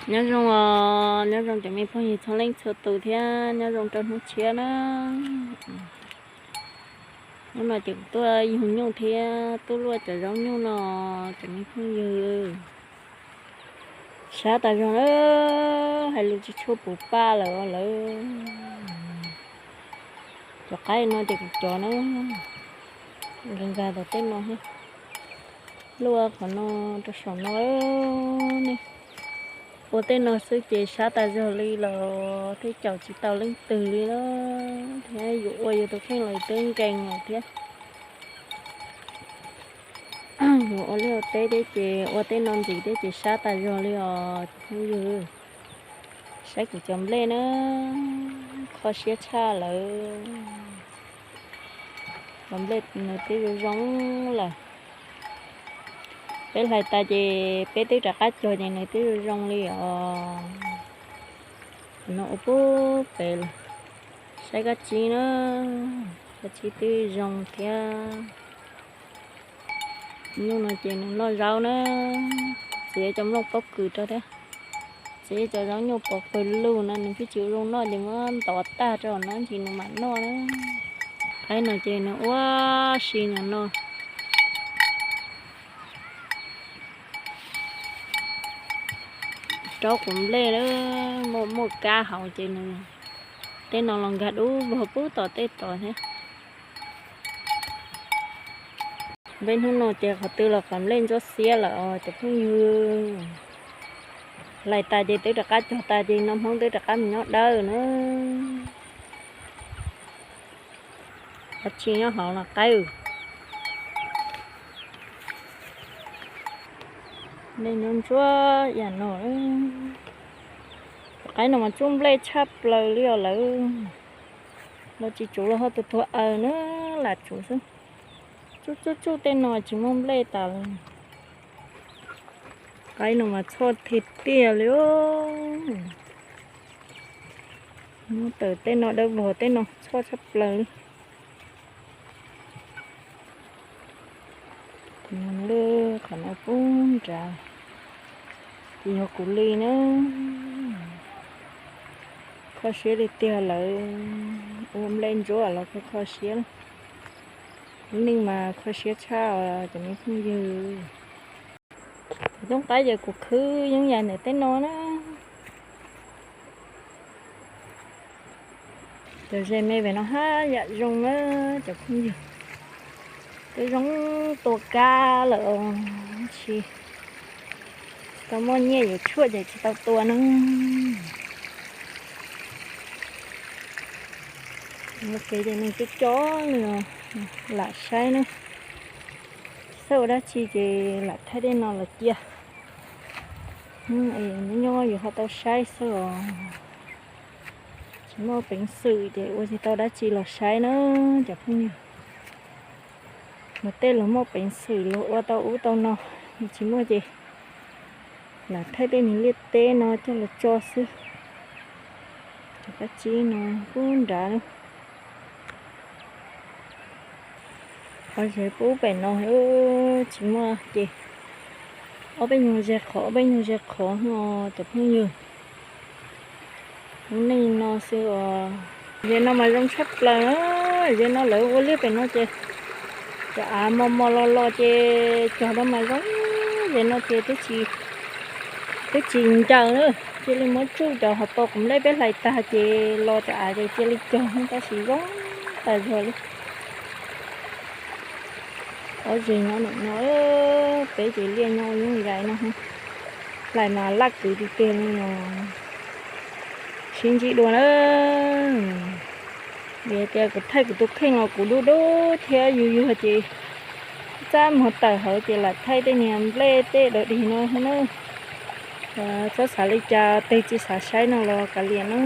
Nyob zoo os, nyob zoo cov me phooj ywg txhua leej txhua tus thiab nyob zoo rau hnub tshiab na. Hnub no ces kuv tuaj yug nyuj thiab tuaj luaj cov zaub nyuj no, cov me phooj ywg. Sab tas zog na, hais lus tsis tshua puv paj lawm lawm. Cov qaib no ces kuv cov na, nkag nkag tom tej no thiab. Luaj qhov no rau saum no ne. Ua tej no xwb ces sab tas zog li los tej caum tsis tau leej twg li na, thiab yus ua yus tus kheej los twb nkees lawm thiab. Yus ua liaj ua teb thiab ces ua tej no ntxiv thiab ces sab tas zog li os cov phooj ywg. Saib kuv cov nplej na, kho siab tshaj lawm. Cov nplej nws twb zoo zoo lawm. Peb hlais tas ces peb twb rov qab cog ces nws twb zoo zoo li os. No ua pub pem lawm. Saib kab tsib na, kab tsib twb zoo thiab. Nyuj no ces nws noj zaub na, txiav cov nplooj pob kws rau thiab. Txiav cov zaub nyuj pov pawg lug no nws twb tsis zoo noj ces muab ntov tag rau no ntsis nws mam noj na. Qaib no ces nws ua si no no. Raub quav nplej na, muaj muaj kab hauv ces nws, tej no los nkag dub vog pub tom tej tod thiab. Npeb hnub no ces qhov twg los quav nplej ntsuab xiab lawm os cov phooj ywg. Hlais tas ces twb rov qab cog tas ces no Hmoob twb rov qab mus nyob dawb na. Qab tsis nyob hauv no qaib. Nplej ntsuab ntsuab yam no. Cov qaib no mas tsuj nplej tshaj plaws li os lawm. Los tsis tsuj los ho tus tuag aws na, lam tsuj xwb. Tsuj tsuj tsuj tej no tsis muaj nplej tas li. Qaib no mas txhoj tiag tiag li. Muab tawm tej no dawb vog tej no txhoj tshaj plaws li. Qhov no pub nrad, ces yog kuv li na. Kho siab li tiag lawm, ua nplej ntsuab los kho kho siab. Lub neej mas kho siab tshaj os cov me phooj ywg. Cov tub qaib ces kuv khwb yeeb yam ntawm tej no na. Cov zes me pem no haj yam zoo na cov phooj ywg. Twb zoo tua kab lawm os, tsis tau muaj nyiaj yuav tshuaj ces tsis tau tua na. Ua kev ces nws cov cov li os, lam saib na. Xav ua dab tsi ces lam thaij tej no los cia. Nyob nyob yus ho tau saib xwb os. Tsis muaj peev xwm ces ua tsis tau dab tsi los saib na cov phooj ywg. Luag tej luag muaj peev xwm luag ua tau ub tau no, tsis muaj ces lam thaij tej niag liaj teb no coj los tso xwb. Cov kab tsib no pub nrad na. Qhov zes pub pem no tsis muaj ces ob peb nyuag zes qhov ob peb nyuag zes qhov no cov phooj ywg. Lub neej no xwb os. Zes no mas zoo tshaj plaws na. Zes no lawv ua liaj pem no ces cov av mos mos los los ces cog rau mas zoo. Zes no ces twb tsis ncaws na, cia li muab tsuj cov hauv paus quav nplej peb hlais tag ces los cov av ces cia li cog tab sis zoo tas zog li. Ob zes nyob ntawm no, peb ces liaj nyob ua yooj yim no. Hlais mas laj kwv tiag tiag li no. Sib ntsib dua na. Vim tias kuv thaij kuv tus kheej los kuv dub dub thiab yuag yuag ces txaj muag tawm hauv ces lam thaij tej niag nplej tej dog dig no na. Txhob xav li cas, tes tsis xav saib no los kav liam na.